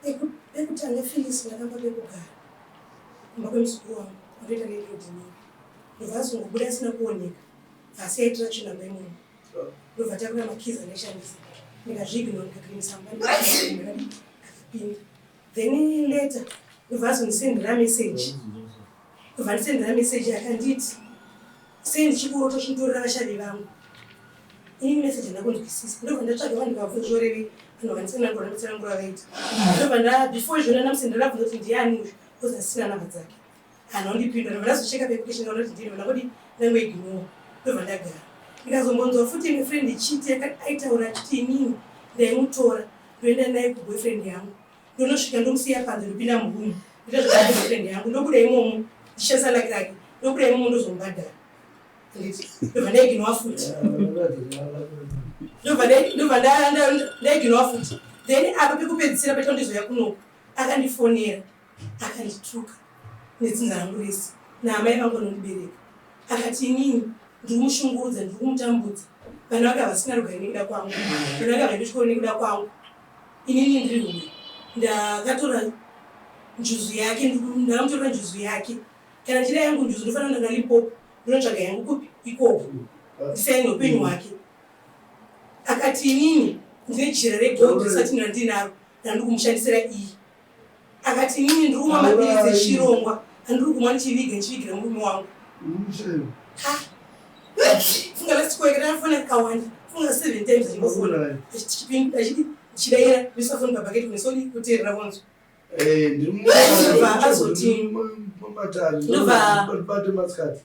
Pekutanga Phyllis ndakamba pekugara kumba kwemuzukuru wangu watoita landlord inini. Ndobva azongobuda asina kuoneka asi aitira tsvina mba imomo. Ndobva takura makeys andaishandisa ndikazviignore ndikakrimisa mba ndikapinda. Then later ndobva azondisendera message. Ndobva andisendera message akanditi sei ndichikurota uchinditorera vashavi vangu. Inini message handina kunzwisisa ndobva ndatsvaga vanhu ndikavabvunza zvorevei vanhu vakanditsanangura ndotsanangura vaita ndobva nda before izvona ndamusendera ndabvunza kuti ndiani uyu because asisina namba dzake haana kundipindura ndobva ndazocheka pekuti ndikaona kuti ndini ndakudi ndangoignore ndobva ndagara ndikazombonzwa futi imwe friend ichiti aitaura achiti inini ndaimutora ndoenda naye kuboyfriend yangu ndonosvika ndomusiya panze ndopinda muroom ndoita zvakaboyfriend yangu ndobuda imomo ndichishandisa laki rake ndobuda imomo ndozomubhadhara ndobva ndaiginwa futi ndobva ndaiginwa futi then apa pekupedzisira paita ndizoya kunoku akandifonera akandituka nedzinza rangu rese naamai vangu vanondibereka akati inini ndiri kumushungurudza ndiri kumutambudza vana vake havasina rugare nekuda kwangu vana vake havaendi kuchikoro nekuda kwangu inini ndiri huye ndakatora njuzu yake ndakamutorera njuzu yake Kana ndichida yangu njuzu ndofanira kuenda kuna Limpopo ndonotsvaga yangu kupi ikoko ndisiyane neupenyu hwake. Akati inini ndine jira regold risati randinaro randiri kumushandisira iyi. Akati inini ndiri kumwa mapiritsi echirongwa andiri kumwa ndichiviga ndichivigira murume wangu. Ha! Funga last call yake ndakafona kakawanda funga seven times achingofona achidi ndichidaira ndoisa foni pabhaketi kunesodi kuteerera vonzwa. Eh,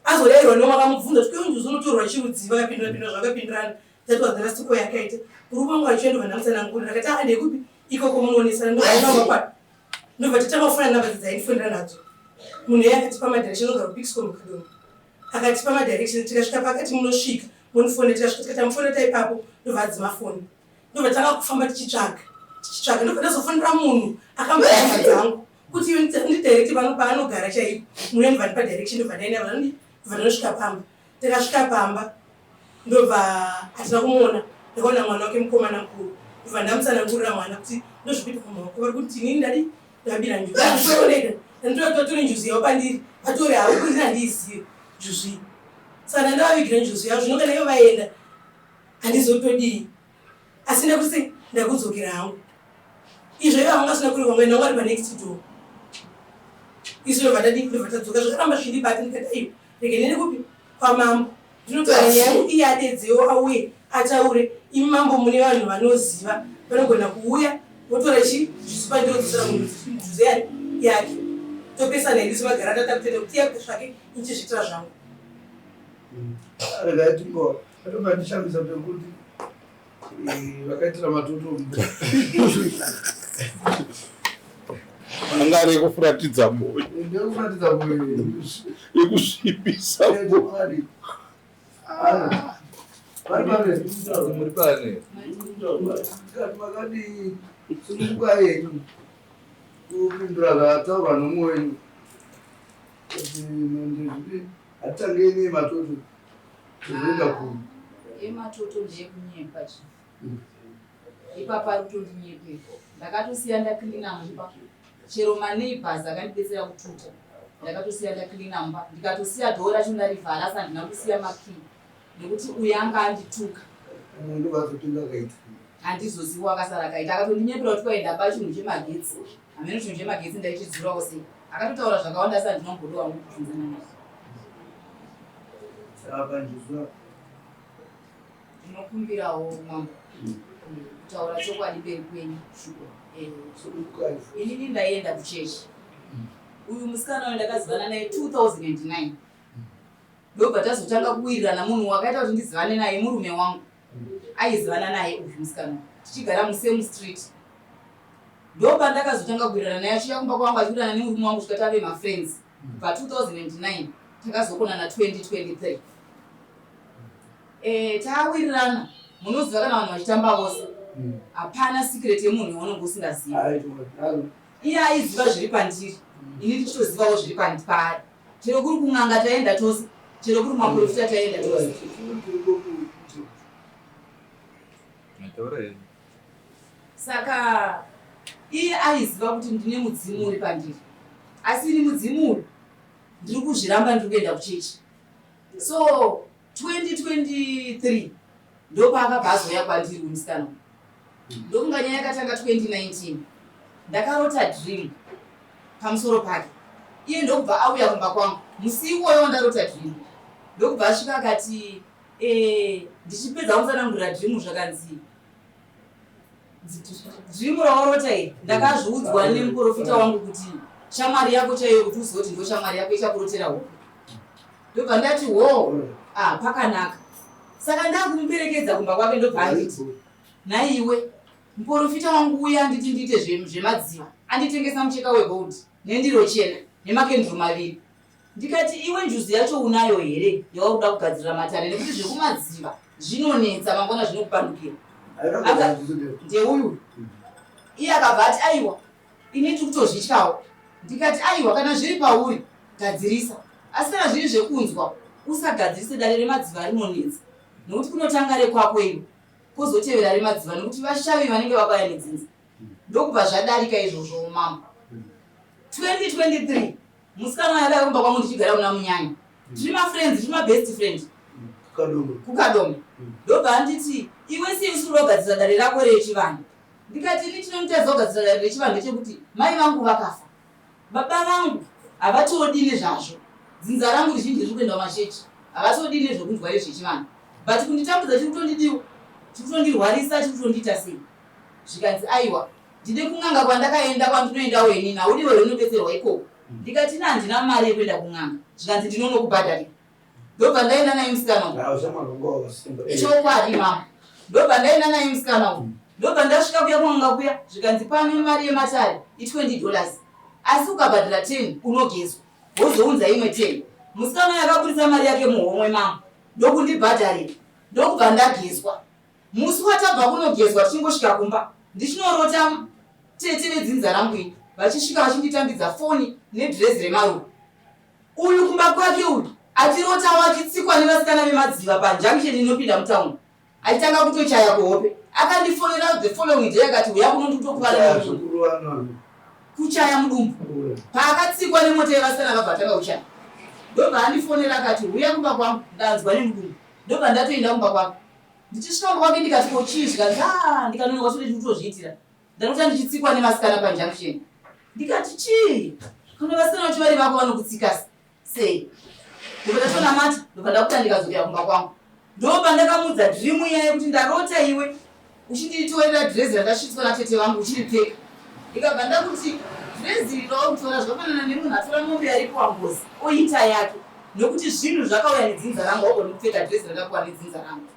azodairwa nomwe akamubvunza kuti kweunjuzi unotorwa chirudzii vakapindura pindura zvakapindirana that was the last call yakaita murume wangu achienda vandamutsanangurira akati aa ndekupi ikoko munoonesana ndobva ndobva tatanga kufona namba dzaindifonera nadzo munhu iye akatipa madirection ogara kupixcom kadoma akatipa madirection tikasvika pakati munosvika mundifonera tikasvika tikati amufonera taipapo ndobva adzima foni ndobva tanga kufamba tichitsvaga tichitsvaga ndobva ndazofonera munhu akamboa hama dzangu kuti iwe ndidirect pano paanogara chaipo munhu andibva ndipa direction ndobva ndaenda ndobva ndanosvika pamba takasvika pamba ndobva hatina kumuona ndakaona mwana wake mukomana mukuru ndobva ndamutsanangurira mwana kuti ndozvikuita pamaoko vari kuti inini ndadi ndabira njuzuoneka ndatotora njuzu yavo pandiri vatore havo kuti handiizive njuzu iyi saka ndavavigira njuzu yavo zvino kana ivo vaenda handizotodii asi ndakuti ndakudzokera hangu izvo ivo vanga vasina kure kwangu enda vari panext door isu ndobva tadii ndobva tadzoka zvakaramba zvichindibata ndikati aiwa rege nene kupi kwamambo ndinotaura nyaya yangu iye adedzewo auye ataure imi mambo mune vanhu vanoziva vanogona kuuya votora chi zvisupa ndiodzosera munhu njuzu yani yake topesana hedu semagara tatakutenda kuti iye zvake ichizviitira zvangu regai timbo Atobandishamisa pekuti eh, vakaitira matoto anga ari ekufuratidza moyo ndekufuratidza moyo ekusvibisa moyo muri pane makadii sununguka yenyu kupindura zvataurwa nomumwe wenyu kuti hatitangei nei matoto Tozoenda ku Yematoto ndeyekunyepa chief. Ipapa ari kutondinyepera. Ndakatosiya ndacleana mumba. Chero maneighbors akandibetsera kututa. Ndakatosiya ndacleana mumba. Ndikatosiya door racho ndarivhara asi handina kusiya makey. Nekuti uyu anga andituka. Umwe ndobazopinda akaita. Handizozivi akasara akaita. Akatondinyepera kuti kwaenda pa chinhu chemagetsi. Hameno chinhu chemagetsi ndaichidzurawo sei. Akatotaura zvakawanda asi handina kumboda wangu kubvunzana naye. Ndinokumbirawo mambo kutaura chokwadi mberi kwenyu. Eh, inini ndaienda kuchechi. Uyu musikana uyu ndakazivana naye 2009. Ndobva tazotanga kuwirirana munhu wakaita kuti ndizivane naye murume wangu. Aizivana naye uyu musikana uyu. Tichigara musame street. Ndopandakazotanga kuwirirana naye achiuya kumba kwangu achiwirirana nemurume wangu kusvika tave mafriends. Kubva 2009 takazokonana 2023. Eh, tawirirana munoziva kana vanhu vachitamba vose hapana secret yemunhu yaunenge usingazivi. Iye aiziva zviri pandiri, ini ndichitozivawo zviri paari. Chero kuri kun'anga taenda tose, chero kuri kumaprofita taenda tose. Saka Iye aiziva kuti ndine mudzimu uri pandiri, asi ini mudzimu uyu ndiri kuzviramba, ndiri kuenda kuchechi. So 2023 ndopaakabva azouya kwandiri musikana uyu. Ndokunga nyaya yakatanga 2019, ndakarota dream pamusoro pake, iye ndokubva auya kumba kwangu musi iwoyo wandarota dream. Ndokubva asvika akati, ndichipedza kumutsanangurira dream, zvakanzi, "Dream rawarota iri ndakazviudzwa nemuprofita wangu kuti shamwari yako chaiyo, kuti uzoti ndo shamwari yako ichakurotera hope." Ndobva ndati, "Ho, ah, pakanaka." Saka ndakumuperekedza kumba kwake, ndobva anditi, "Naiwe, muprofita wangu uya anditi ndiite zvemadziva, anditengesa mucheka wegold nendiro chena nemakenduru maviri." Ndikati, "Iwe, njuzu yacho unayo here yauri kuda kugadzirira matare? Nekuti zvekumadziva zvinonetsa, mangwana zvinokupandukira." Ndeuyu. Iye akabva ati, "Aiwa, ini tiri kutozvityawo." Ndikati, "Aiwa, kana zviri pauri gadzirisa, asi kana zviri zvekunzwa usagadzirise. Dare remadziva rinonetsa nekuti kunotanga rekwako iwe, kwozotevera remadziva, nekuti vashavi vanenge vakauya nedzinza." Ndokubva zvadarika izvozvo mambo. 2023 musikana uyo akauya kumba kwangu ndichigara kuna Munyanya. Tiri mafriends, tiri mabest friend kuKadoma. Ndobva anditi, "Iwe, sei usiri kuda kugadzirisa dare rako rechivanhu?" Ndikati, "Ini chinomutadza kugadzira dare rechivanhu ndechekuti mai vangu vakafa, baba vangu havatodi nezvazvo, dzinza rangu rizhinji riri kuenda kumachechi, havatodi nezvekunzwa rezvechivanhu, but kunditambudza chiri kutondidiwa, chiri kutondirwarisa, chiri kutondiita sei?" Zvikanzi, "Aiwa, ndine kun'anga kwandakaenda, kwandinoendawo inini, haudiwe unobetserwa ikoko." Ndikati, "Ina handina mari yekuenda kun'anga." Zvikanzi, "Ndinonokubhadharira." Ndobva ndaenda naye musikana uyu. Chokwadi mama, ndobva ndaenda naye musikana uyu. Ndobva ndasvika kuya kun'anga kuya, zvikanzi, "Pano mari yematare i$20, asi ukabhadhara 10 unogezwa, wozounza imwe 10." Musikana uyu akaburitsa mari yake muhomwe mama, ndokundibhadharira, ndokubva ndagezwa. Musi watabva kunogezwa, tichingosvika kumba, ndichinorota tete vedzinza rangu ini vachisvika vachinditambidza foni nedhirezi remaruva. Uyu kumba kwake uyu achirotawo achitsikwa nevasikana vemadziva pajunction inopinda mutauni, achitanga kutochaya kuhope. Akandifonera the following day akati, "Uya kuno, ndikutokuvara nemudumbu." Kuchaya mudumbu paakatsikwa nemota yevasikana, vabva atanga kuchaya. Ndobva andifonera akati, "Uya kumba kwangu, ndanzwa nemudumbu." Ndobva ndatoenda kumba kwake. Ndichisvika kumba kwake ndikati, "Ko chii?" Zvikanzi, "A, ndikanonoka sure ndikutozviitira, ndanota ndichitsikwa nevasikana pajunction." Ndikati, "Chii? Kana vasikana vacho vari vako vanokutsika sei?" Ndobva ndatonamata, ndobva ndakuta, ndikadzokera kumba kwangu. Ndopandakamudza dream iya yekuti ndarota iwe uchinditorera dhirezi randasvitswa natete vangu uchiripfeka. Ndikabva ndakuti, "Dhirezi iri rawakutora zvakafanana nemunhu atora mombe yaripiwa ngozi oita yake, nokuti zvinhu zvakauya nedzinza rangu, haugoni kupfeka dhirezi randapiwa nedzinza rangu."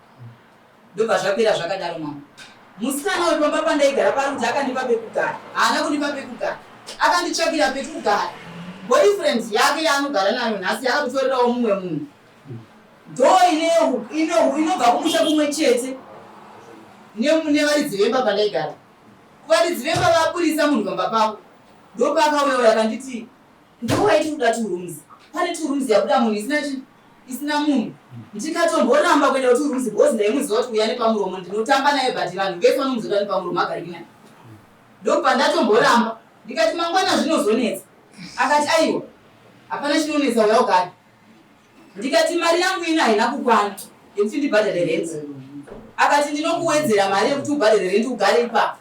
Ndobva zvapera zvakadaro mama. Musikana wepamba pandaigara pari kuti akandipa pekugara, haana kundipa pekugara, akanditsvakira pekugara boyfriend yake yaanogara nayo nhasi, yakatotorerawo mumwe munhu. Ndo inobva kumusha kumwe chete nevaridzi vemba pandaigara. Varidzi vemba vaburisa munhu pamba pavo, ndopaakauya akanditi, "Ndowaiti kuda two rooms, pane two rooms yabuda munhu isina isina munhu." Ndikatomboramba kuenda kutwo rooms because ndaimuziva kuti uya nepamuromo, ndinotamba naye, but vanhu vese vanomuziva kuti nepamuromo agariki naye. Ndobva ndatomboramba, ndikati, "Mangwana zvinozonetsa." Akati, "Aiwa, hapana chinonetsa, uya ugare." Ndikati, "Mari yangu ino haina kukwana yekuti ndibhadhare rent." Akati, "Ndinokuwedzera mari yekuti ubhadhare rent, ugare ipapo."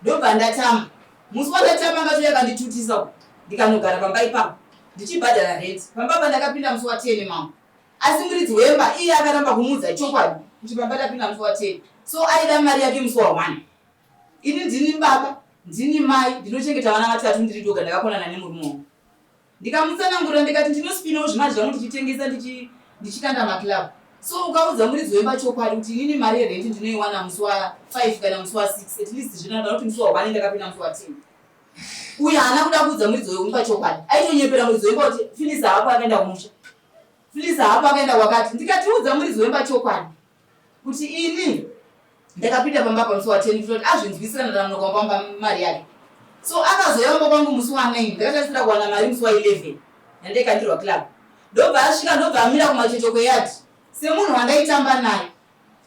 Ndobva ndatama. Musi wandatama akatouya akanditutisa, ndikanogara pamba ipapo ndichibhadhara rent. Pamba pandakapinda musi wa10 mama, asi muridzi wemba iye akaramba kumuudza chokwadi kuti pamba ndapinda musi wa10, so aida mari yake musi wa1. Ini ndini baba, ndini mai, ndinochengeta vana vatatu ndiri doga, ndakakonana nemurume wangu. Ndikamutsanangurira ndikati, "Ndinospinawo zvimari zvangu ndichitengesa, ndichikanda maclub, so ukaudza muridzi wemba chokwadi kuti inini mari yerenti ndinoiwana musi wa5 kana musi wa6, at least zvinoda kuti musi wa1 ndakapinda musi wa10." Uyo haana kuda kuudza muridzi wemba chokwadi, aitonyepera muridzi wemba kuti Filis hapo akaenda kumusha, Filis hapo akaenda kwakati. Ndikatiudza muridzi wemba chokwadi kuti ini ndakapinda pamba pamusi wa10 kutoti azvinzwisira ndaramunoka pamba mari yake. So akazouya pamba kwangu musi wa9, ndakatarisira kuwana mari musi wa11 yandaikandirwa club. Ndobva asvika, ndobva amira kumacheto kweyadhi semunhu wandaitamba naye.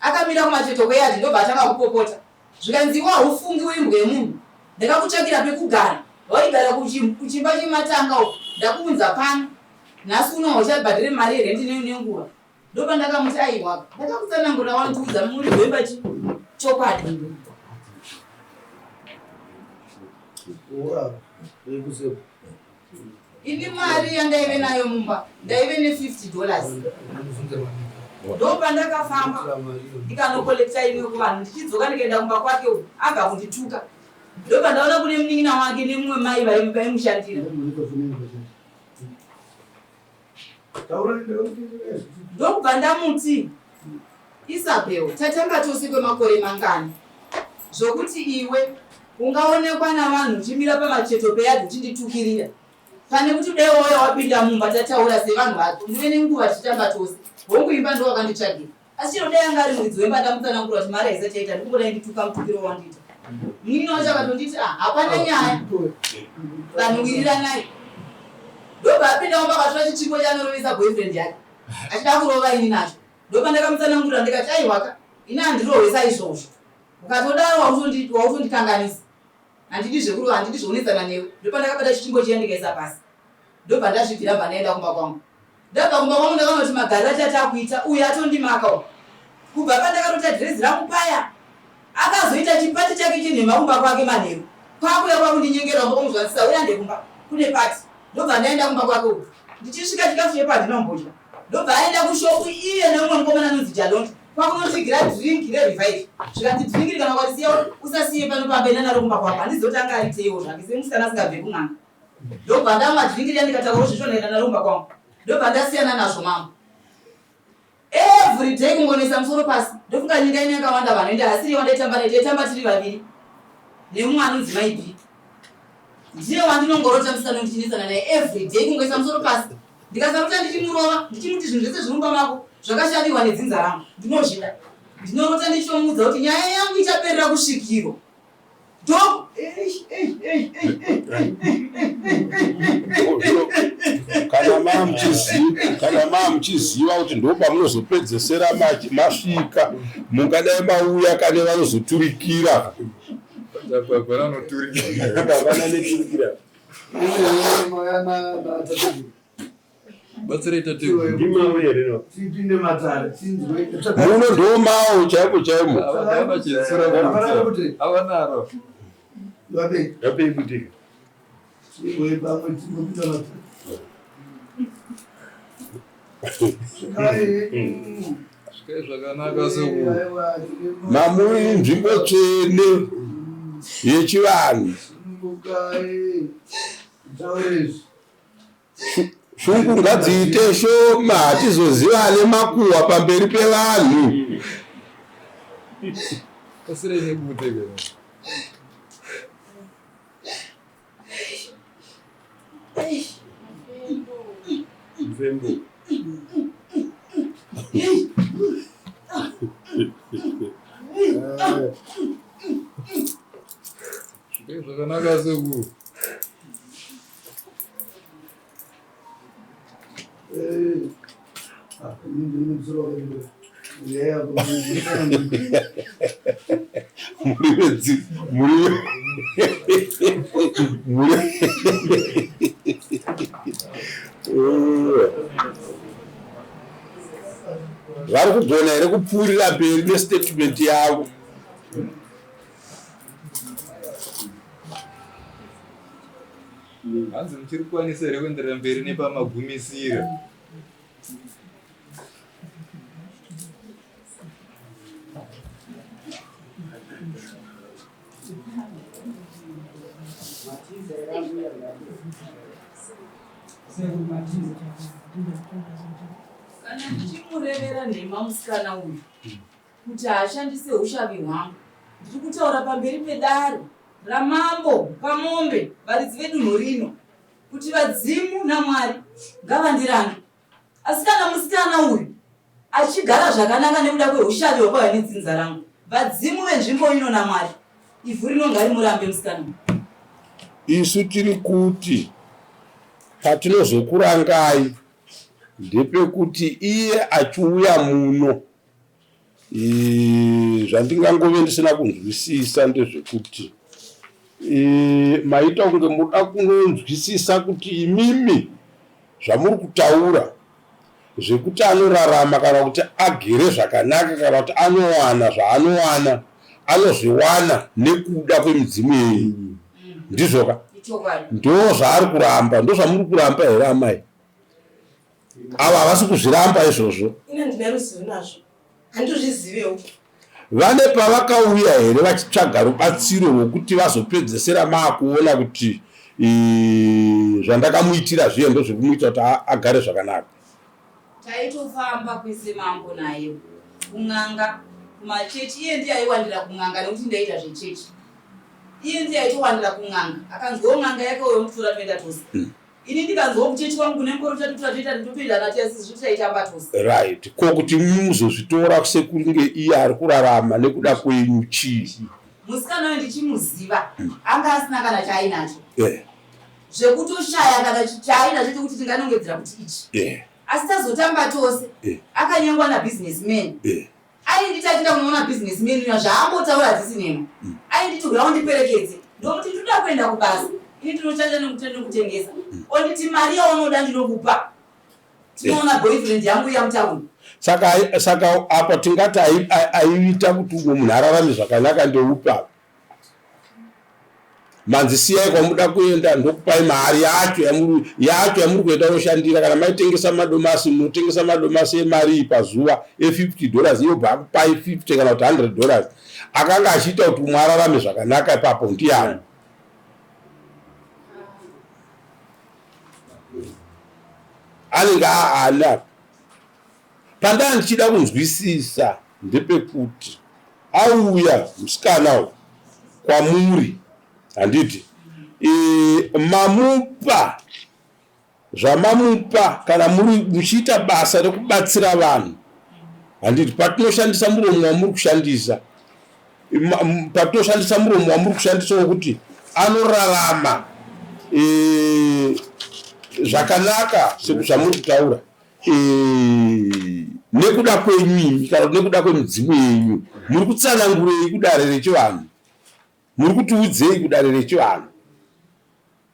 Akamira kumacheto kweyadhi, ndobva atanga kupopota. Zvikanzi, "Iwe haufungi, uimbwa yemunhu." Ndakakutsvakira pekugara. Waigara kuchimba chematanga uko. Ndakuunza pano. Nhasi uno hauchabhadhare mari yerendi nenguva. Ndopandakamuti aiwa. Ndakakutsanangurira wandiudza muri wemba chi chokwadi. Ini mari yandaive nayo mumba ndaive ne 50 dollars. Ndopandakafamba ndikanokolekta imwe kuvanhu ndichidzoka ndikaenda kumba kwake uku abva kundituka. Ndopandaona kune munin'ina wake nemumwe mai vaimushandira. Ndokubva ndamuti, Isabel, tatamba tose kwemakore mangani zvokuti iwe ungaonekwa navanhu uchimira pamacheto peyadhi uchinditukirira pane kuti dai wauya wapinda mumba tataura sevanhu vako ndive nenguva tichitamba tose. Hongu imba ndowakanditsvagira Asi chero dai anga ari muridzi wemba ndamutsanangura kuti mari haisati yaita ndikungodai ndituka mutukiro wandiita. Munin'ina wacho akatonditi ah hapana nyaya. Vanhu wiriranai. Ndobva apinda mumba akatora chitsvimbo chaanorovesa boyfriend yake. Achida kurova ini nacho. Ndobva ndakamutsanangurira ndikati aiwaka ini handirohwe saizvozvo. Ukatodaro wautondikanganisa. Handidi zvekurova handidi zvekunetsana newe. Ndopandakabata chitsvimbo chiya ndikaisa pasi. Ndobva ndazvibvira bva ndaenda kumba kwangu. Ndabva kumba kwangu ndakaona kuti magariro acho atakuita uyu atondimaka uyu. Kubva pandakarota dhirezi rangu paya akazoita chipati chake chenhema kumba kwake manheru. Kwakuya kwakundinyengera kumba kwamuzvansisa uya ndekumba kune pati. Ndobva ndaenda kumba kwake uku. Ndichisvika chikafu chepo handina kumbodya. Ndobva aenda kushopu iye neumwe mukomana anonzi Jalonda. Kwakunotsigira drink rerevive. Zvikanzi drink iri kana ukarisiya usasiye pano pamba enda naro kumba kwako. Handizivi kuti anga ariteiwo zvake semusikana asingabve kun'anga. Ndobva ndamwa drink riya ndikataura zvezvo ndaenda naro kumba kwangu. Ndobva ndasiyana nazvo mambo. Every day kungonesa musoro pasi. Ndofunga nyika ino yakawanda vanhu ende hasiri wandaitamba naye taitamba tiri vaviri. Nemumwe anonzi Mai B. Ndiye wandinongorota musikana ndichinetsana naye every day kungoisa musoro pasi. Ndikasarota ndichimurova ndichimuti zvinhu zvese zviri mumba mako zvakashavirwa nedzinza rangu. Ndinozvida. Ndinorota ndichitomuudza kuti nyaya yangu ichaperera kusvikiro. Kana mamuchiziva kuti ndopamunozopedzesera masvika mungadai mauya kane vanozoturikira Batsirai tateguru. Ndimawo here no? Tipinde matare tinzwe. Muno ndomawo chaimo chaimo. Havana chitsura Havana kuti. Havanaro. Vape. Vape kuti. Iwe pamwe tinopinda matare. Svikai. Svikai zvakanaka sekuru. Mamuri nzvimbo tsvene yechivanhu. Sunungukai. Taure izvi. Shungu ngadziite shoma hatizozivane makuhwa pamberi pevanhu. Kasirei nebute ke. Mfembo. Svikai zvakanaka sekuru. Vari kugona here kupfuurira mberi nestatement yavo? Hanzi muchiri kukwanisa here kuenderera mberi nepamagumisira? Kana ndichimurevera nhema musikana uyu kuti haashandise ushavi hwangu, ndiri kutaura pamberi pedare ramambo pamombe varidzi vedunhu rino kuti vadzimu namwari ngavandirange asi kana musikana uyu achigara zvakanaka nekuda kweushavi hwakauya nedzinza rangu vadzimu venzvimbo ino namwari ivhu rino ngarimurambe musikana uyu. Isu tiri kuti patinozokurangai ndepekuti iye achiuya muno Zvandingangove ndisina kunzwisisa ndezvekuti E, maita kunge muda kunonzwisisa kuti imimi zvamuri kutaura zvekuti anorarama kana kuti agere zvakanaka kana kuti anowana zvaanowana anozviwana nekuda kwemidzimu yenyu mm. ndizvoka ndo zvaari kuramba ndo zvamuri kuramba here amai ava havasi kuzviramba izvozvo vane pavakauya here vachitsvaga rubatsiro rwokuti vazopedzesera maakuona kuti zvandakamuitira zviye ndozvekumuita kuti agare zvakanaka taitofamba kwese mambo naye kun'anga kumachechi iye ndiye aiwandira kun'anga nekuti ndaita zvechechi iye ndiye aitowandira kun'anga akanzwawo n'anga yake uyo mutora toenda tose mm. Ini ndikanzwawo kuchechi kwangu kune muporofita totora toita totoenda nati asi zvitu taitamba tose. Right. Ko kuti muzozvitora sekunge iye ari kurarama nekuda kwenyu chii? Musikana uyu ndichimuziva anga asina kana chaainacho. Eh. Zvekutoshaya kana chaainacho chekuti tinganongedzera kuti ichi. Eh. Asi tazotamba tose. Eh. Akanyengwa na businessman. Eh. Ainditi achienda kunoona business man uya zvaambotaura hadzisi nhema. Mm. Ainditi huya undiperekedze. Ndomuti ndinoda kuenda kubasa. Ini ndinoshanda nekutengesa. Mm. Onditi mari yaunoda ndinokupa. Tinoona yeah. boyfriend yangu iya mutauni. Saka saka apa tingati aiita kuti umwe munhu ararame zvakanaka ndeupi apa? Manzi siyai kwamuda kuenda ndokupai mari yacho yamuri yacho yamuri kuenda kunoshandira kana maitengesa madomasi munotengesa madomasi emarii pazuva e50 dollars iyo bva akupai 50 kana kuti 100 dollars akanga achiita kuti umwe ararame zvakanaka ipapo ndiyani anenge aana pandaa ndichida kunzwisisa ndepekuti auya musikana uyu kwamuri handiti e, mamupa zvamamupa kana muri muchiita basa rekubatsira vanhu handiti patinoshandisa muromo wamuri kushandisa patinoshandisa muromo wamuri kushandisa wekuti anorarama e, zvakanaka sekuzvamuri kutaura Eh, nekuda kwenyu imi kana kuti nekuda kwemidzimu yenyu muri kutsanangurei kudare rechivanhu muri kutiudzei kudare rechivanhu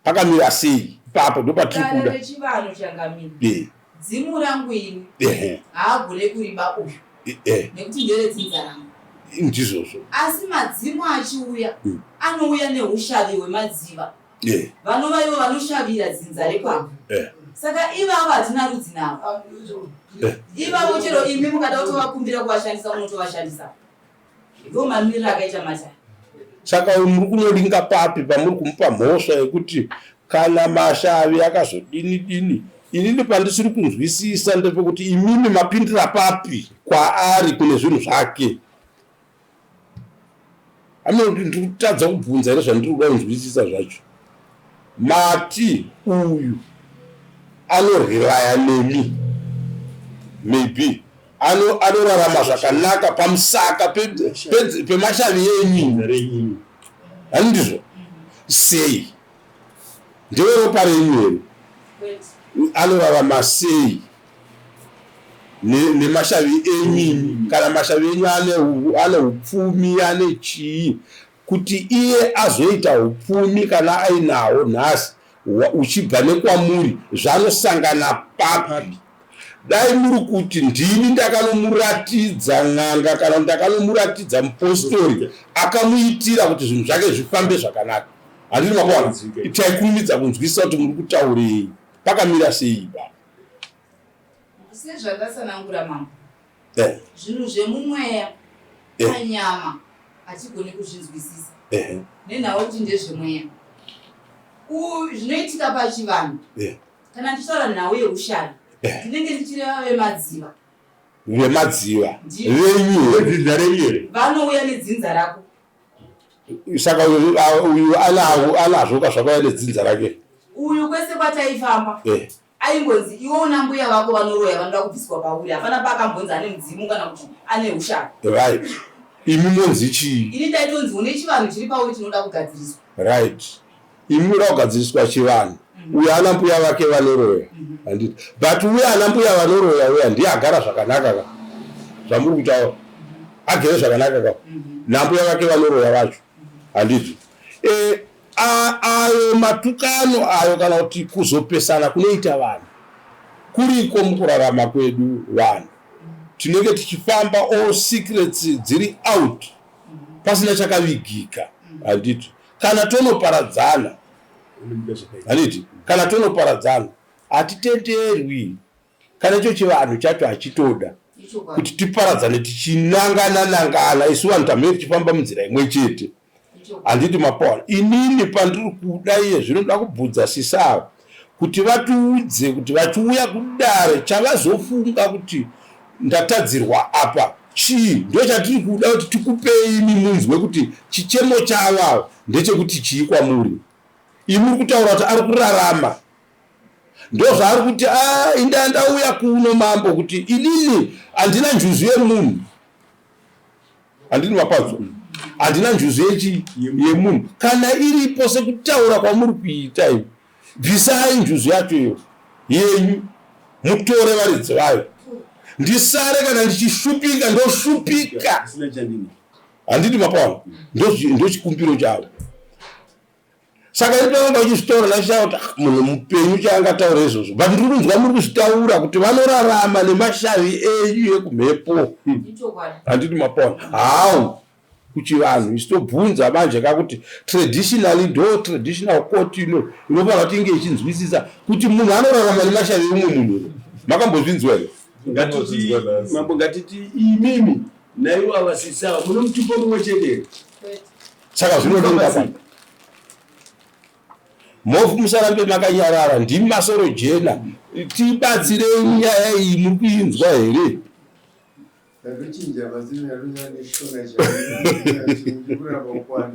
pakamira sei ipapo ndopatiri kuda rechivanhu changamire eh. dzimu rangu ini haagone kuriba uyu eh, nekuti nderedzinza rangu ndizvozvo asi madzimu achiuya hmm. anouya neushavi hwemadziva yeah. vanova ivo vanoshavira dzinza rekwavo yeah. saka ivavo hatina rudzi navo yeah. ivavo chero imi mukada kutovakumbira kuvashandisa unotovashandisa ndo mamiriro akaita matare saka muri kunoringa papi pamuri kumupa mhosva yekuti kana mashavi akazodini dini inini pandisiri kunzwisisa ndepekuti imimi mapindira papi kwaari kune zvinhu zvake Amene kuti ndiri kutadza kubvunza here zvandiri kuda kunzwisisa zvacho. Mati uyu anorelaya nemi maybe anorarama ano zvakanaka pamusaka pemashavi pe, enyu hani ndizvo sei ndeweropa renyu here anorarama sei nemashavi enyu kana mashavi enyu ane upfumi ane chii kuti iye azoita upfumi kana ainawo nhasi uchibva nekwamuri zvanosangana papi dai muri kuti ndini ndakanomuratidza n'anga kana ndakanomuratidza mupostori akamuitira kuti zvinhu zvake zvifambe zvakanaka handini makuwana taikurumidza kunzwisisa kuti muri kutaurei pakamira sei ipapo Sezvandatsanangura mambo, eh. zvinhu zvemumweya eh. panyama hatigoni kuzvinzwisisa eh. nenhau kuti ndezvemweya. Zvinoitika pachivanhu, kana ndichitaura nhau yeushavi, ndinenge ndichireva vemadziva vemadziva venyu vedzinza renyu here vanouya nedzinza rako saka uyu anazvo ka zvakauya nedzinza rake uyu kwese kwataifamba Aingonzi iwe una mbuya vako vanoroya vanoda kubviswa pauri hapana paakambonzi ane mudzimu kana kuti ane ushaka. Right. Imi monzi chii? Ini ndaitonzi une chivanhu chiri pauri chinoda kugadziriswa. Right. Imi munoda kugadziriswa chivanhu. Mm. Uyo ana mbuya vake vanoroya. Mm -hmm. Handiti. But uyo ana mbuya vanoroya uya ndiye agara zvakanaka ka. Zvamuri kutaura. Mm -hmm. Agere zvakanaka ka. Mm -hmm. Nambuya vake vanoroya vacho. Handiti. Mm -hmm. Eh, Ayo matukano ayo kana kuti kuzopesana kunoita vanhu kuriko mukurarama kwedu. Vanhu tinenge tichifamba, all secrets dziri out, pasina chakavigika, handiti? Kana tonoparadzana, handiti, kana tonoparadzana hatitenderwi. Kana icho chivanhu chacho hachitoda kuti tiparadzane tichinangana nangana. Isu vanhu tamhei tichifamba munzira imwe chete, handiti? Mapaona, inini pandiri kuda iye zvinoda kubvunza sisi ava kuti vatiudze kuti vachiuya kudare chavazofunga kuti ndatadzirwa apa chii. Ndo chatiri kuda kuti tikupei imi munzwe kuti chichemo chavo ava ndechekuti chii kwamuri. Imi muri kutaura kuti ari kurarama, ndozvaari kuti a inda ndauya kuno mambo kuti inini handina njuzu yemunhu, handini mapadzo, handina njuzu yechi yemunhu. Kana iripo sekutaura kwamuri kuita imi, bvisai njuzu yacho iyo yenyu, mutore varidzi vayo, ndisare. Kana ndichishupika, ndoshupika, handiti? Mapaona, ndochikumbiro chavo. Saka ini pavanga vachizvitaura ndachitaura kuti, "Ah, munhu mupenyu chaangataura izvozvo?" But ndiri kunzwa muri kuzvitaura kuti vanorarama nemashavi enyu ekumhepo, handiti? Mapaona, how kuchivanhu isu tobvunza manje kakuti traditionally, ndo traditional court ino inofanira kuti inge ichinzwisisa kuti munhu anorarama nemashavi eumwe munhu here? Makambozvinzwa here? Ngatiti mambo, ngatiti imimi naivo avasisi ava muno mutupo mumwe chete here? Saka zvinodonga pa mhofu, musarambe makanyarara. Ndimi masoro jena, tibatsirei nyaya iyi. Muri kuinzwa here? Ndandochinja mazino, ndatonya neshona chaikuramba kukwana.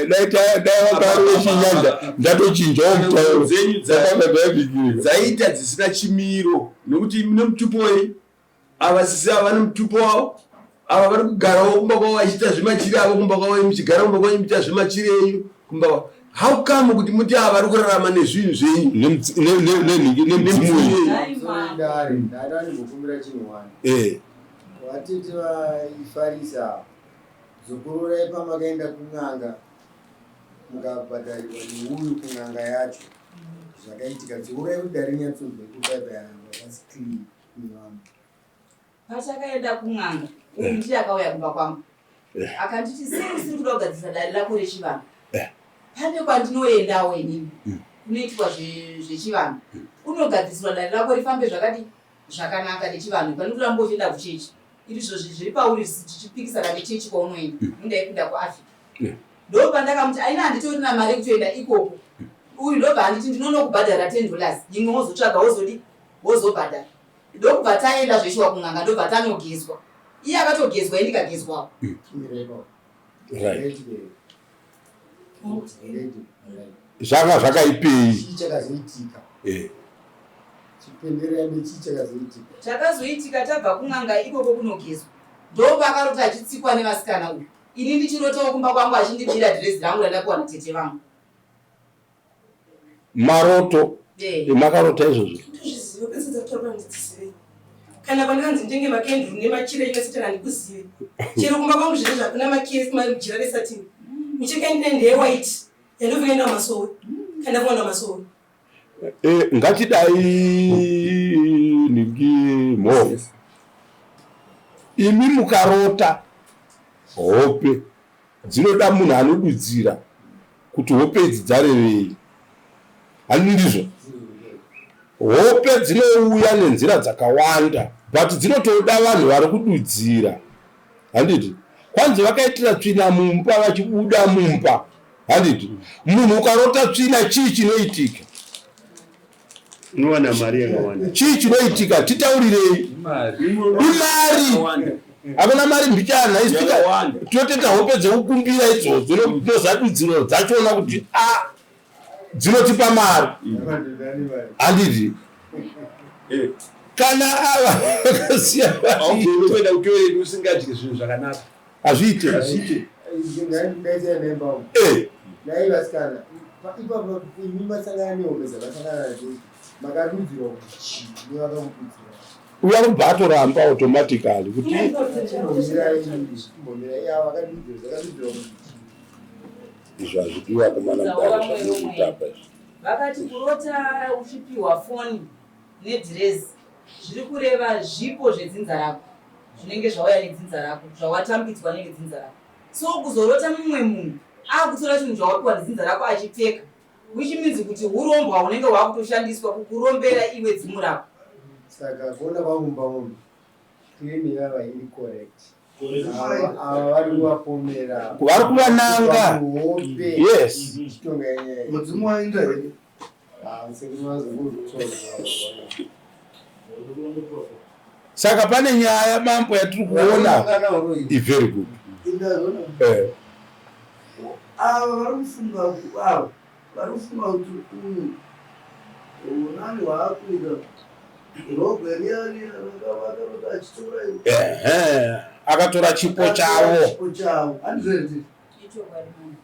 Dai vakari vechinyanja, ndatochinjawo mutauro. Dzenyu dzakabva. Dzaita dzisina chimiro nokuti mune mutupo wei? Ava sisi ava vane mutupo wavo, ava vari kugarawo kumba kwavo vachiita zvemachiri avo kumba kwavo, muchigara kumba kwenyu muchiita zvemachiri enyu kumba kwavo. How come kuti muti ava vari kurarama nezvinhu zvenyu? Nemudzimu wenyu. Dare, ndada ndimbokumbira chinhu wani. Vatete vaifarisa, dzokororai pamakaenda kun'anga mukabhadharirwa neuyu kun'anga yacho zvakaitika. Dzokororai kuti dare rinyatsonzwa ipopaipa. Clear nevanhu. Patakaenda kun'anga, uyu ndiye akauya kumba kwangu akanditi, "Sei usiri kuda kugadzirisa dare rako rechivanhu? Pane kwandinoendawo inini kunoitwa zvechivanhu, unogadziriswa dare rako rifambe zvakadi zvakanaka nechivanhu. Pane kuramba uchienda kuchechi, iri zvozvi zviri pauri tichipikisana nechechi kwaunoenda." Mundaipinda kuAfrica. Ndopandakamuti, "Aina, handitorina mari yekutoenda ikoko." Uyu ndobva anditi, "Ndinonokubhadhara $10, imwe wozotsvaga, wozodi wozobhadhara." Ndokubva taenda zveshuwa kun'anga, ndobva tanogezwa. Iye akatogezwa, indikagezwawo. Chimirepo. Ready. Zvanga zvakaipei? Chii chakazoitika? Chipenderai nechii chakazoitika? Chakazoitika, tabva kun'anga ikoko kunogezwa, ndopakarota achitsikwa nevasikana uyu, ini ndichirotawo kumba kwangu achindibira dhirezi rangu randapiwa natete vangu. Maroto? Makarota izvozvo? Ndozviziva pese dzakutaura, handidzizive. Kana kwandikanzi nditenge makenduru nemachira emasatani, handikuzive. Chero kumba kwangu zvine zvakuna majira resatini, micheka ndine ndeyewhite yandofika masowe kana ndakuenda masowe. Ngatidai ningi mhofu, imi mukarota hope dzinoda munhu anodudzira kuti hope idzi dzarevei, handi ndizvo? Hope dzinouya nenzira dzakawanda, but dzinotoda vanhu vari kududzira, handiti? Kwanzi vakaitira tsvina mumba vachibuda mumba, handiti? Munhu ukarota tsvina, chii chinoitika? Unowana mari yakawanda. Chii chinoitika? Titaurirei. Imari, hakuna mari mbichana isvika. Yakawanda. Tinotoita hope dzekukumbira idzodzo ndozadudziro dzachona kuti a dzinotipa mari, handiti? Kana ava vakasiya. Haugoni kuenda kutoilet usingadyi zvinhu zvakanaka. Hazviite. Hazviite. Ndaitira nemba. Dai vasikana ipapo imi masangana nehope dzamasangana nadzo, makadudzirwa kuti chii nevakakududzira? Uya kubva atoramba automatically kuti izvo hazvidiwa akomana mudare zvamuri kuita apa izvi. Vakati kurota uchipiwa foni nedhirezi zviri kureva zvipo zvedzinza rako zvinenge zvauya nedzinza rako zvawatambidzwa nevedzinza rako. So kuzorota mumwe munhu akutora chinhu chawapiwa nedzinza rako achipfeka which means kuti hurombwa hunenge hwakutoshandiswa kukurombera iwe dzimu rako. Saka kuona kwangu mumba muno claim yava iri correct. Ava vari kuvapomera. Vari kuvananga. Hope. Yes. Chitonga yenyaya. Mudzimu waenda here? Ah, sekuru vazokutora. Saka pane nyaya mambo yatiri kuona. Very good. Indazona. Eh. Ava vari kufunga ava vari kufunga kuti uyu unani hwaakuita rogwe riya riya rakavakarota achitora Ehe. Akatora chipo chavo. Chipo chavo. Handizvo Ichokwadi mama.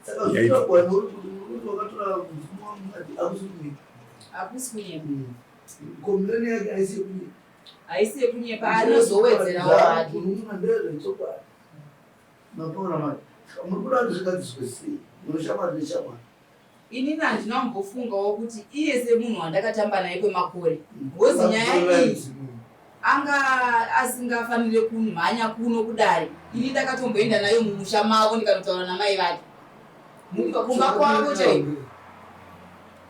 Saka zvinotaurwa nekuti kuti wakatora mudzimu wamukadzi hakusi kunyepa. Hakusi kunyepa. Kompleni yake haisi yekunyepa. Haisi yekunyepa anozowedzerawo hake. Munun'una ndezvechokwadi. Mapora manje. Muri kuda kuti zvigadziswe sei? Munoshamwari neshamwari. Inini handina kumbofungawo kuti iye semunhu wandakatamba naye kwemakore ngozi nyaya iyi anga asingafanire kumhanya kuno kudare. Ini ndakatomboenda nayo mumusha mavo ndikanotaura namai vake kumba kwavo chaiko.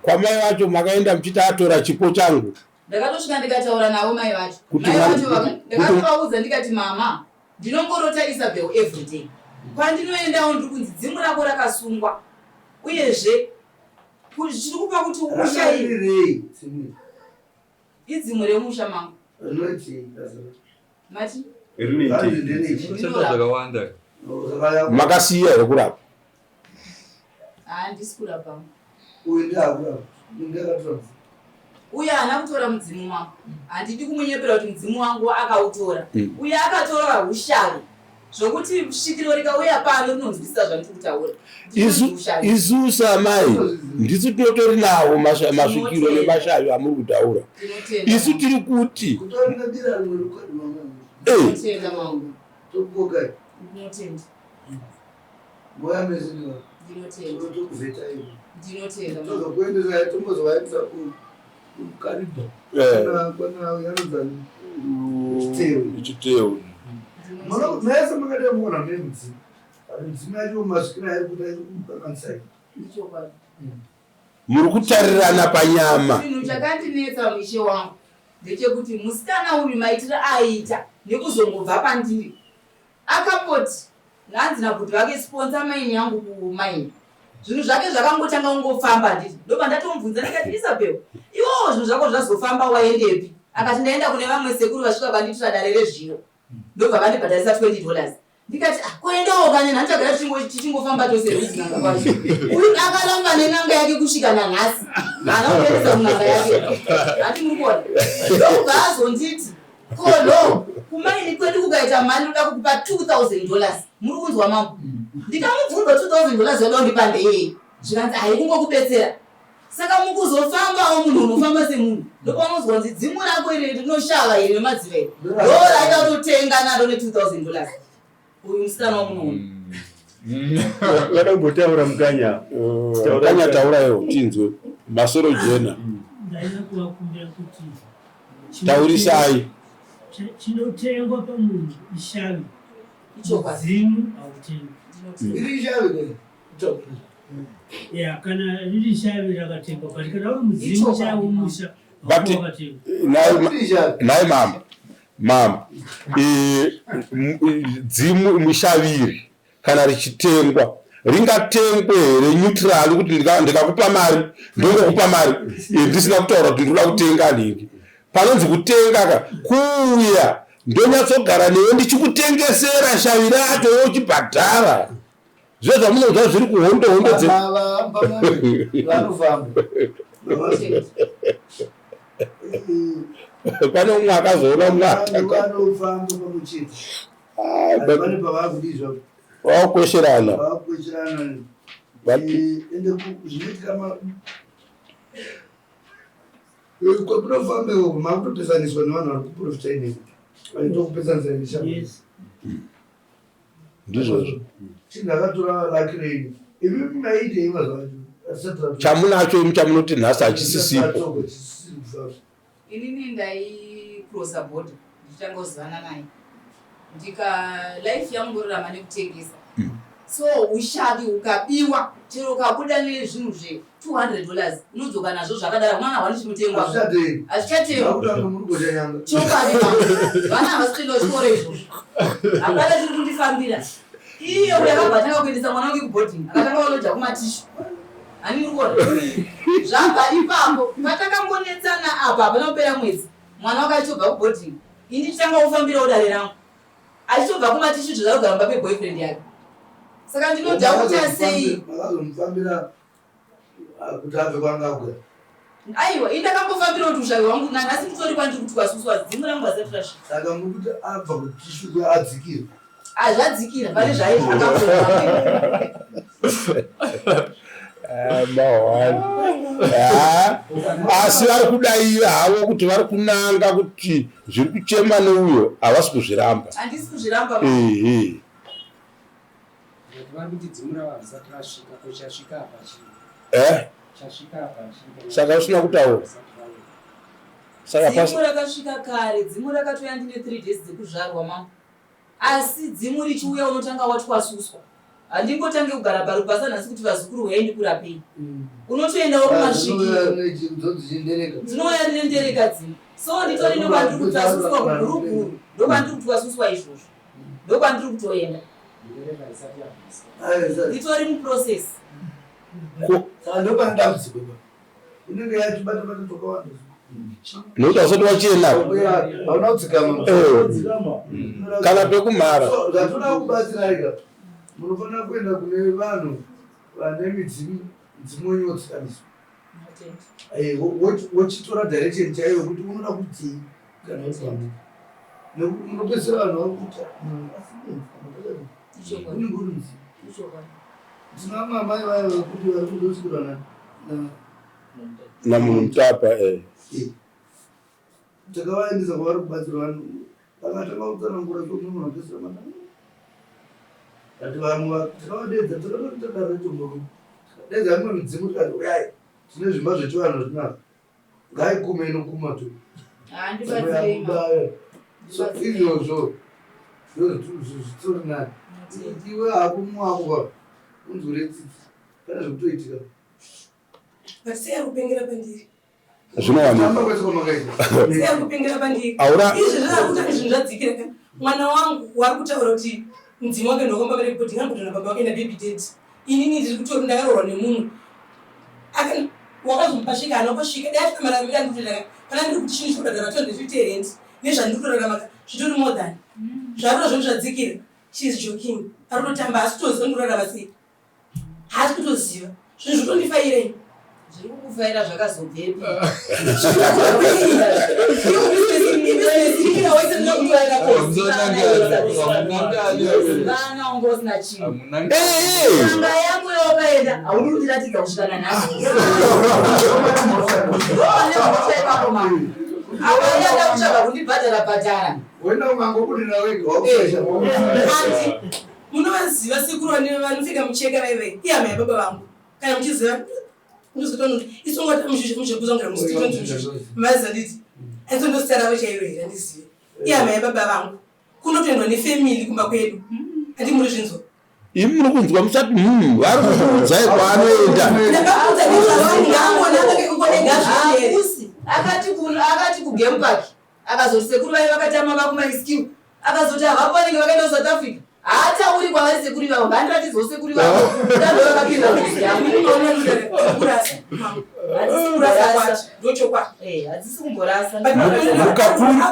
Kwamai vacho makaenda muchiti atora chipo changu. Ndakatosvika ndikataura navo mai vacho. Kuti Mai vacho ndakatovaudza ndikati mama ndinongorota Isabel everyday. Kwandinoendawo ndiri kunzi dzimu rako rakasungwa. Uyezve zviri kupa kuti ushayi Rakarirei dzimu? Idzimu remusha mangu. Rinoitei? Mati? Rinoitei? Zvinoshanda zvakawanda. Makasiya here kurapa? Handisi kurapa. Uyu ndiye akurapa. Uyu ndiye akatora mudzimu. Uyu haana kutora mudzimu wangu. Handidi kumunyepera kuti mudzimu wangu akautora. Uyu akatora ushavi. Zvokuti svikiro rikauya pano rinonzwisisa zvandiri kutaura. Isu samai ndisu tinotori nawo masvikiro nemashavi amuri kutaura. Isu tiri kuti Kutorina dira rimwe rekwadi mama. Ndinotenda mambo. Tokukokai. Ndinotenda. Moya mese ndiwa. Ndinotenda. Tokuvheta iwe. Ndinotenda. Tozokuendesa tombozovaendesa kuKariba. Kwana yanonzani? Chitewu. Chitewu. Mese makadai muona mune mudzimu. Mudzimu yacho masvikiro airi kuita iri kumukanganisai. Ichokwadi. Muri kutarirana panyama. Chinhu chakandinetsa muishe wangu ndechekuti musikana uyu maitiro aiita nekuzongobva pandiri akamboti hanzi nabhuti vake sponsor maini yangu kumaini. Zvinhu zvake zvakangotanga kungofamba handiti. Ndobva ndatomubvunza ndikati Isabel, iwowo zvinhu zvako zvazofamba waendepi? Akati ndaenda kune vamwe sekuru vasvika vandiitira dare rezviro. Ndobva vandibhadharisa $20. Ndikati ah, koendawo kane nhasi tagara tichingofamba tose rudzi n'anga kwacho. Uyu akaramba nen'anga yake kusvika nanhasi. Haana kuendesa kun'anga yake. Hati muri kuona. Ndobva azonditi kolo kumaini kwedu kukaita mari ndoda kukupa $2000. Muri kunzwa mambo? Ndikamubvunza $2000 yoda kundipa ndeyei? Zvikanzi haikungokubetsera. Saka mukuzofambawo munhu unofamba semunhu. Ndopaunozwa kunzi dzimu rako iri rinoshava iri nemadziva iri. Ndo raida kutotenga naro ne $2000. Uyu musikana wamunoona. Vada kumbotaura Mukanya. Mukanya taurayo tinzwe. Masoro jena. Ndaida kuvakumbira kuti Taurisai. Chinotengwa pamunhu ishavi. Ichokwadi. Mudzimu hautengwi. Iri ishavi ke? Ya, kana riri shavi rakatengwa, but kana uri mudzimu chaiwo musha But nhai mama, mama, dzimu mushaviri kana richitengwa ringatengwe here neutral kuti ndikakupa mari ndongokupa mari ndisina kutaura kuti ndinoda kutenga nhingi. Panonzi kutenga ka kuuya ndonyatsogara newe ndichikutengesera shavi racho wochibhadhara. Zviya zvamunonzwa zviri kuhondo hondo dze Vanofamba. Pane umwe akazoona umwe ataka. Vanofamba pamwe chete. Pane pavakudii zvavo. Vakukwesherana. Vakukwesherana. Ende zvinoitika Kwamunofamba ikoko makutopesaniswa nevanhu vari kuprofita inini. Vaitokupesanisa neshamwari. Yes. Ndizvozvo. Chinhu akatora lucky renyu. Imi maiitei mazuva acho? Asati ratora. Chamunacho imi chamunoti nhasi hachisisipo. Inini ndaicrossa border ndichitanga kuzivana naye ndika life yangu ndorarama nekutengesa so ushavi ukabiwa chero ukabuda nezvinhu zve 200 dollars unodzoka nazvo zvakadaro mwana hwani chinotengwa hazvichatengwa chokwadi vana havasi kuenda kuchikoro izvozvo hapana chiri kundifambira iye uyo akabva atanga kuendesa mwana wake kuboarding akatanga kuloja kumatishu hani uri kuona zvabva ipapo patakangonetsana apa hapana kupera mwedzi mwana wake achitobva kuboarding ini ndichitanga kufambirawo dare rangu achitobva kumatishu zvoda kugara mumba peboyfriend yake saka ndinodhauta sei Makazomufambira ah, kuti abve kwanga agara. Aiwa, ini ndakambofambira kuti ushavi hwangu nanhasi nditori kwandiri kuti kwasuswa dzimu rangu hazisati rasvika. Saka muri kuti abva kutishu kuya adzikira. Ah, zvadzikira pane zvaizvo akambofambira. Ah, mahwani. Ah, asi vari kudaira havo kuti vari kunanga kuti zviri kuchema neuyo havasi kuzviramba. Handisi kuzviramba. Ehe. But vari kuti dzimu ravo harisati rasvika ko chasvika apa chii? Eh? Chasvika apa chii? Saka usina kutaura. Saka pas... Dzimu rakasvika kare, dzimu rakatouya ndine 3 days dzekuzvarwa mama. Asi dzimu richiuya unotanga watwasuswa. Handingotange kugara parupasa nhasi kuti vazukuru huyai ndikurapei. Unotoendawo kumasvikiro. Dzinouya rine ndereka dzimu. So nditori nekwandiri kutwasuswa kuguruguru. Ndokwandiri kutwasuswa izvozvo. Ndokwandiri kutoenda. Nditori muprocess. Saka ndopane dambudziko ipapo. Inenge yatibata bata twakawanda. Nokuti hausati wachienda. Hauna kudzikama. Eh. Kana pekumhara. So zvatoda kubatsira ika. Munofanira kuenda kune vanhu vane midzimu midzimu wenyu wodzikamiswa. Eh, wochitora direction chaiyo yekuti unoda kutii kana uri pamunhu. Nekuti munopedzisira vanhu vari kuita munhu asi unenge uri mudzimu. Tina vamwe amai vaya vekuti vari kudosirwa na namunhu mutapa eh. Eh. Takavaendesa kwavari kubatsirwa vanhu vakatanga kutsanangura so munhu anopedzisira mata kati vamwe takavadeedza takatoita dare retombo tikadeedza mimwe midzimu tikati uyai tine zvimba zvechivanhu zvinazvo ngaikume inokuma tu so izvozvo ndozvitori nani iwe hako mumwe wako unzwire tsitsi pane zvekutoitika But sei ari kupengera pandiri? Zvinowanikwa. Pandiri. Aura- Izvi zvaari zvinhu zvadzikira ka. Mwana wangu wari kutaura kuti mudzimu wake ndokomba pari kuti ngangotona baba wake na baby daddy. Inini ndiri kutori ndakaroorwa nemunhu. Aka wakazomupa svika haana kusvika dai asvika mararamiro andiri kutoita ka. Pana ndiri kuti chinhu chekubhadhara 250 rent nezvandiri kutorarama ka zvitori more than. Zvariro zvinhu zvadzikira. She is joking. Ari kutotamba asi kutoziva ndikurarama sei. Haasi kutoziva. Zvinhu zvotondifairei. Zviri kukufaira zvakazobvepi? Vana unga usina chinhu. N'anga yangu yawakaenda haudi kundiratidza kusvika nanhasi. Ndopane mhosva ipapo mama. Apa iye ada kutsvaga kundibhadhara bhadhara. Wena ungangobudira wega wakushasha. Anti munovaziva sekuru vane vanopfeka mucheka vaive ihama yababa vangu kana muchiziva ndozotonu isongota mushusha muzvekuza kunge musitito maziva nditi asi ndozita ravo chairo here handizive ihama yababa vangu kunotoendwa nefamily kumba kwedu handi muri zvinzwa Imi muri kunzwa musati hmm, vari kukuudzai kwaanoenda. Ndakaudza nezvazvo ngaangona akangekukone ngazviende Hakusi. Akati ku akati ku game park. Akazoti sekuru vaye vakatama vakumaisq. Akazoti havapo vanenge vakaenda kuSouth Africa. Haatauri kwavari sekuru ivavo, ngaandiratidzewo sekuru ivavo. Ndabva vakapinda muzi yangu. Kurasa. Hadzisi Kurasa kumborasa. kwacho ndochokwadi. Eh, hadzisi kumborasa.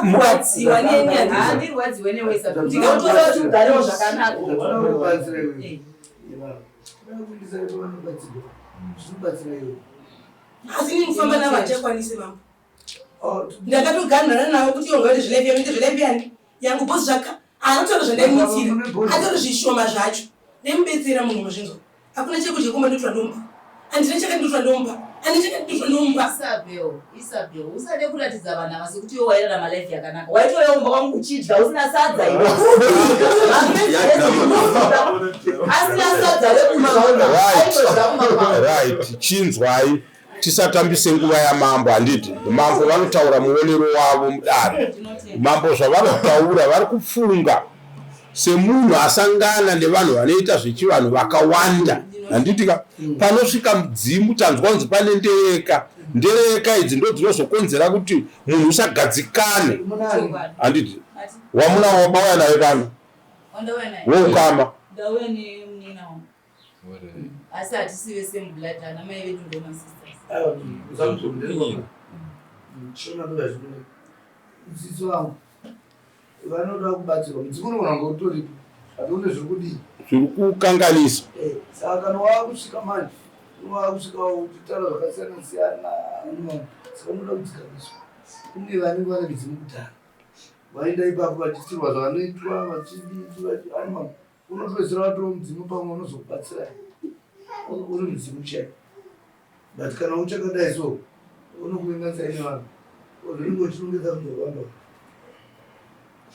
Kurwadziwa neni handizvo. Handirwadziwe newe saka. Ndingakutora kuti ugarewo zvakanaka. Unobatsira iwe. Eh. Kuindisa iwe vanobatsirwa. Zvinobatsira iwe. Asi ini kufamba navo handichakwanisi mambo. Oh, Ndakatoganhana navo kuti iwo ngaite zvelaifi yangu, ite zvelaifi yani yangu boss zvaka anotaura zvandaimuitira atori zvishoma zvacho ndaimubetsera munhu muzvinzwa hakuna chekudya kumba ndotora ndomupa handina chakati ndotora ndomupa. Andichakatozvanomba. Isabel, Isabel, usade kuratidza vanhu ava sekuti iwe wairarama life yakanaka. Waitouya kumba kwangu uchidya usina sadza iwe. Asina sadza rekudya. Aitodya kumba kwangu. Right, chinzwai tisatambise nguva yamambo handiti mambo vanotaura muonero wavo mudare mambo zvavanotaura vari kufunga semunhu asangana nevanhu vanoita zvechivanhu vakawanda handiti ka panosvika mudzimu tanzwa kunzi pane ndereka ndereka idzi ndo dzinozokonzera kuti munhu usagadzikane handiti wamuna wabauya naye pano woukama asi hatisi vese mublood ana mai vedu ndo masisters Sisi vangu vanoda kubatsirwa mudzimu unogona kunge utoripo but une zviri kudii zviri kukanganisa eh, saka kana wakusvika manje wakusvika uchitaura zvakasiyana siyana saka unoda kudzikamiswa kune vanenge vane midzimu kudhara vaenda ipapo vachiitirwa zvavanoitwa vachidii unopedzisira watoo mudzimu pamwe unozokubatsirai uri mudzimu chaiwo but kana uchakadai so unokuvenganisai nevanhu unenge uchinongedza kuti rwanda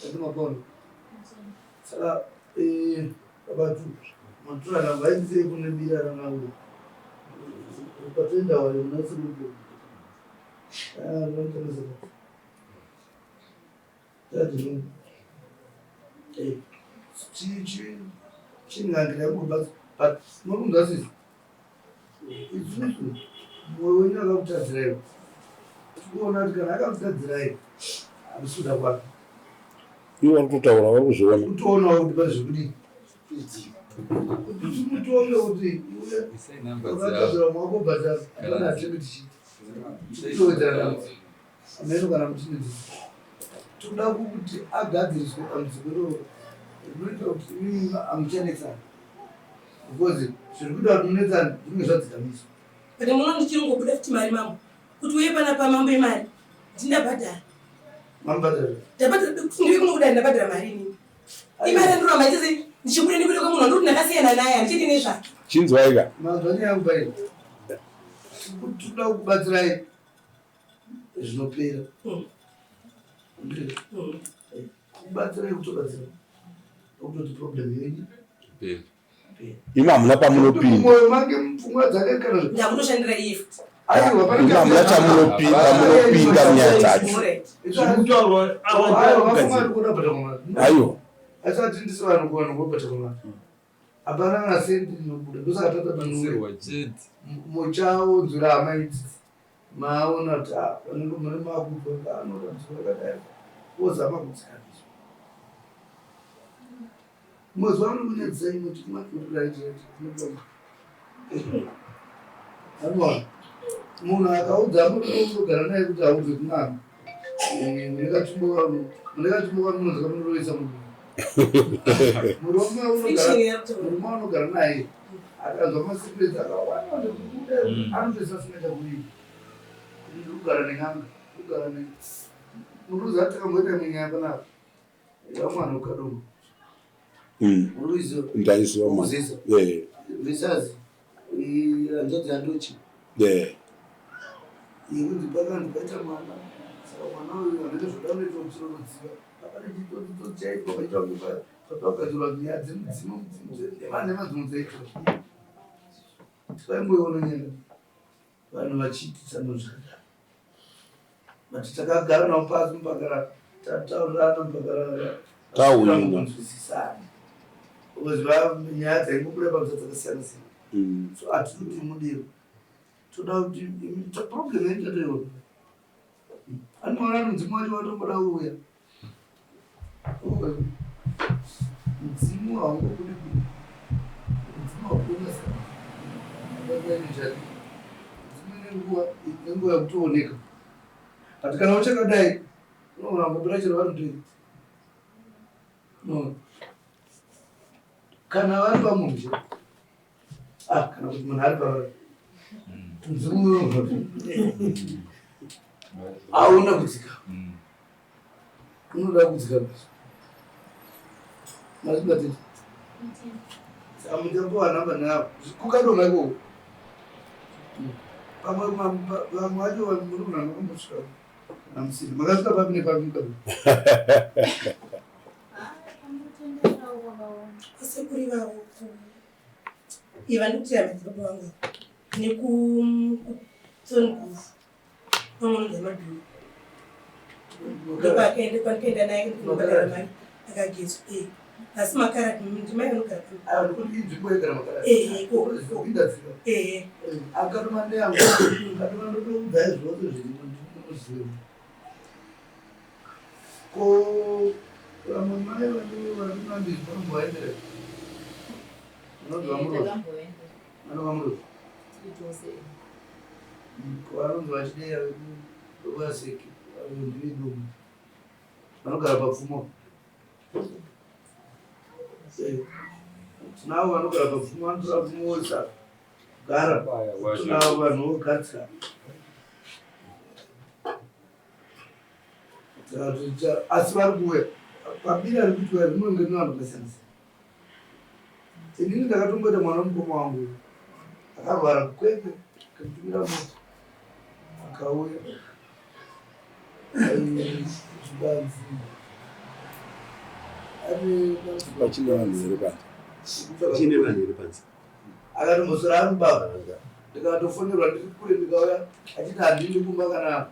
ati makono saka eh, babatu matura namba aindisei kune bira ranawe ukatoenda wari unasikupo ah, chingangira kuba but munokunzwa sisi isusu mwoyo wenyu akakutadzirai tikuona kuti kana akakutadzirai hamusi kuda kwake ivo vari kutotaura vari kuzviona kutoonawo kuti pane zvekudii kuti timutonge kuti iwe wakatadzira mwako bhadhara hapana hatiri tichiita titowedzera namba Ameno kana muchinzwisisa. Toda kuti agadziriswe dambudziko iroro rinoita kuti imimi hamuchanetsana because zviri kuita kuti munetsane zvinenge zvadzikamiswa. But muno ndichiri ngobuda futi mari mambo kuti uye panapa mambo imari ndindabhadhara. Mambhadhara. Ndabhadhara kuti ndive kuno kudai ndabhadhara mari inini. Imari yandoramba ichese ndichibuda ndikuda kwemunhu wandiri kuti ndakasiyana naye handichadi nezvake. Chinzwaika. Manzwa nyaya yangu pai. Tikuda kubatsirai zvinopera mm. mm. kubatsira kutobatsira okutoti problem yenyu imi hamuna pamunopinda moyo mange mupfungwa dzake kana ndakutoshandira iye futi imi hamuna chamunopinda munopinda munyaya dzacho aiwa asati ndisi vanhu kuvanhu vobata hapana kana sendi rinobuda ndosaka tatatanurwa chete muchaonzwira hama idzi maona kuti ah, vanenge mune makudzwa anoda dzwa yakadai ozama kudzikamiswa mwedzi wanokunyadzisai muti anoa munhu akaudza munogara naye kuti audze kunani eh, mune katsvimbo kamunonzwa munorovesa munhu murume unogara naye akanzwa masecrets akawanda nekubuda mm. anopesa asina chakuita ndiri kugara nen'anga kugara ne muruzi ati takamboita imwe nyaya panapa yamwana ukadoma mm. ndaiziva vesazi hanzvadzi yandochi yekunzi pakanzi paita mwana saka mwana uyu anenge zvoda unoitwa muchironodziva apane chitotsitotsi chaitwa paitwa Pakagadzirwa nyaya dzemudzimu mudzimu nhema nhema dzimwe dzaitwa tikaimboiona nyaya vanhu vachiitisana zvakadaro but takagara navo pasi mpaka tataurirana mpaka taunzwisisana because nyaya dzaingobuda pamusoro dzakasiyana siyana mm. so hatidi kuti mudiro toda kuti problem yedu tatoiona anoona mudzimu wacho watomboda kuuya Mudzimu haungobudi kuno. Mudzimu haukona saka. Mudzimu nenguva nenguva yekutooneka. But kana uchakadai unoona kubuda chero vari No. Kana vari pamunhu chete. Ah, kana kuti munhu ari pavari. Mudzimu hauna kudzika. Unoda kudzika basa. Mazvibatiti. Saka muchapuwa namba navo. Kukadoma ikoko. Pamwe vamwe vacho muri munhu anokumbosvika kana musina. Makasvika papi nepapi mukadzi? Kwasekuru ivavo iva ndikuti hama dzababa vangu nekutsoniguvu pamwe madhuru ndopaakaenda kwandikaenda naye kunobhadhara mari akagezwa eh. Asi makarati ndimai vanogara eh, akatuma neyangu akatuma ndotoudza zvose zvirimo ndinoziva ko vamwe mai vanonambizi vanombovaendera unonzi vamurozi anova murozi vanonzi vachideya vevaseki ndivedomu vanogara papfumo eh, tinavo vanogara papfumo vanotora pfumo voisa gara tinavo vanhu vogadzira asi vari kuuya pabira rikuti rinonge rine vanhu vakasiyana siyana Inini ndakatomboita mwana wemukoma wangu akarwara kukwekwe akatumira mota akauya zvikanzi pachine vanhu here panze pachine vanhu here panze akatomboswera ari mubaba ndikatofonerwa ndiri kure ndikauya achiti handindi kumba kana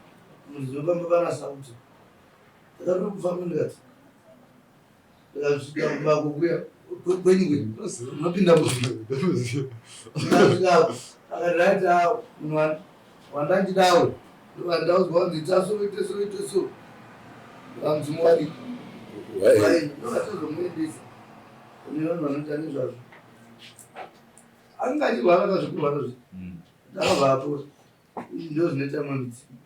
muzivo pamba pana sauti ndakatiri kufamba ndikati ndikasvika kumba kukuya kwenyu kwenyu unopinda muzvika akati right ah, munhu wandandidawo ndovandaudzwa kunzi ita so ite so ite so vamudzimu wariko ndovatozomuendesa kune vanhu vanoita nezvazvo anga achirwara kazvekurwara zvi ndakabva apora ndozvinoita mwe midzimu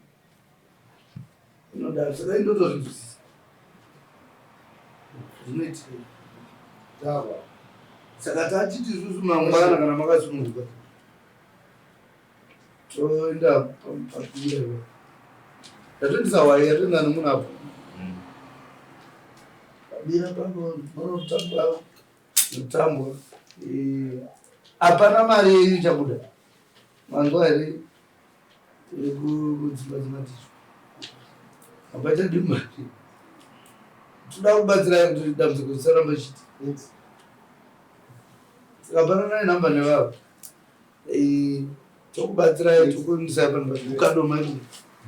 Inodaro saka indotozvinzwisisa zvinoitika tava saka tatiti isusu mangwana kana makasununguka toenda papira ivo tatoendesa hwai yatoenda nomunhu apo pabira papo monotambwa mutambwa hapana mari yenyu ichabuda manzwa here Kudzimba dzematicho hapachadi mari toda kubatsirai kuti dambudziko risaramba chiti saka pananai nhamba nevavo eh, tokubatsirai tokuendesai pano ukadoma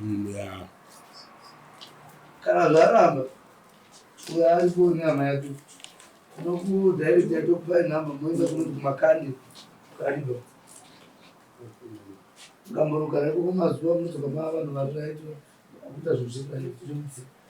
mm, kana zvaramba uyo aripo nehama yake tinokudirecta tokupai nhamba moenda kunonzi kumakandi kariba Mukamborogara ikoko mazuva munodzoka mava vanhu vari right vakuita zvinhu zviri right zviri mudzimba.